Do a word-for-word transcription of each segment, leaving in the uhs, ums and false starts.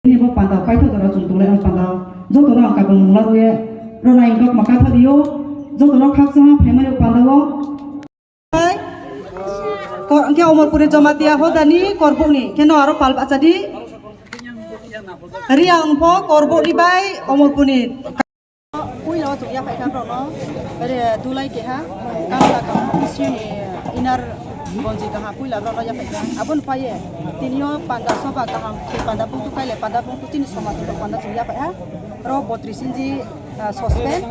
Nini bo panda paithago rok chwng tonglai ang panda joto rok ang kabang mung larwi rwna ang kok ma kaitha dio joto rok khaksa phaimani panda o. Ko-, hwnkhe Omorpuri Jamatia hodani Korbukni, hwnkhe no aro pal bachadi. Riang pho Korbukni bai Omorpurni. Puila o chukya phaikha borokno, re, dulai keha, kamla kaham, sini inar bonji kaham, puila borokno yaphaikha. Aboni paiye, tinio panda soba kaham, panda bungtu kaile, panda bungtu chini somaj rok panda chukya phaikha. Ro botris inji, ah, sospen,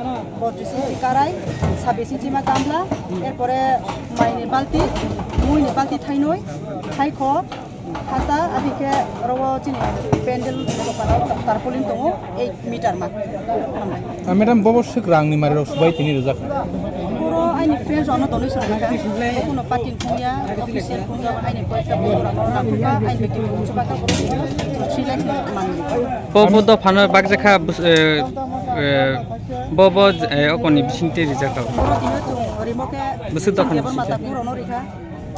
botris inji karai, sabis inji ma gamla, erpore maini balti, muini balti thainoi, thaikho, hata, abikhe oro chini pendel tarpaulin tongo, eight meter ma. Ah, madam, bobo swk rangni mari rok subai tini rijak? Oro aini friends rokno donation rikha, kuno party phungya, official phungya, aini koyekta bondhu rokno rang rikha, aini bekti phung chubakha, borok three lakhs no manwi. Bo, bo dophano bakjakha, bus-, eh, eh, bo, bo, eh, okoni bisingtwi rijak kha. Oro tini chwng rimo khe Bwswk dophani Debor bisingtwi? Mata phung rokno rikha,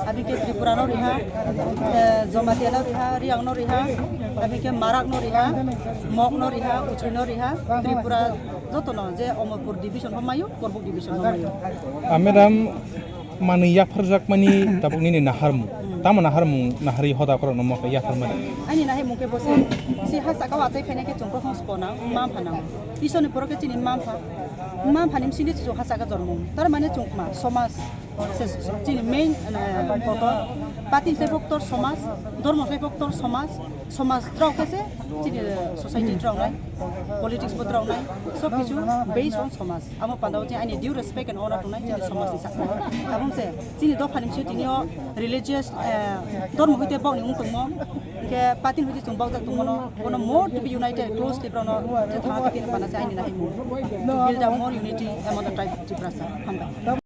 abikhe Tripura no riha, eh, Jamatia no riha, Riang no riha, abikhe Marak no riha, Mok no riha, Uchri no riha, Tripura joto no je Omorpur division bo mayo, Korbuk division bo mayo. Ah, madam, manwi yapharjakmani tabuk nini naharmung. Hmm. Tamo naharmung, naharwi hoda khorokno mokhe yapharmani? Ani naharmung khe bo se, si ha saka o achai phainai khe chwng kothong sponang, wng ma phanang. Isor ni borok khe chini wng ma pha. Wng ma phani bsingni chwng ha saka jormo. Tar mane chwng ma, somaj, se, se, chini main, eh, kotor. Party se bo kotor somaj, dormo se bo kotor somaj, somaj rok khe se chini society rok nai, politics bo rok nai, sob kichu based on somaj. Amo panda o chini ani due respect and honor tongnai chini somaj ni sakha. Abong se chini dopha ni bisi tini o religious, eh, dormo hoite bok ni wng tongmo, hingke party hoite chwng bok jak tongmo no, bono more to be united, closely borok no je thang khe tini panda se ani nai mo. To build a more unity among the tribe of Tiprasa. Hambai.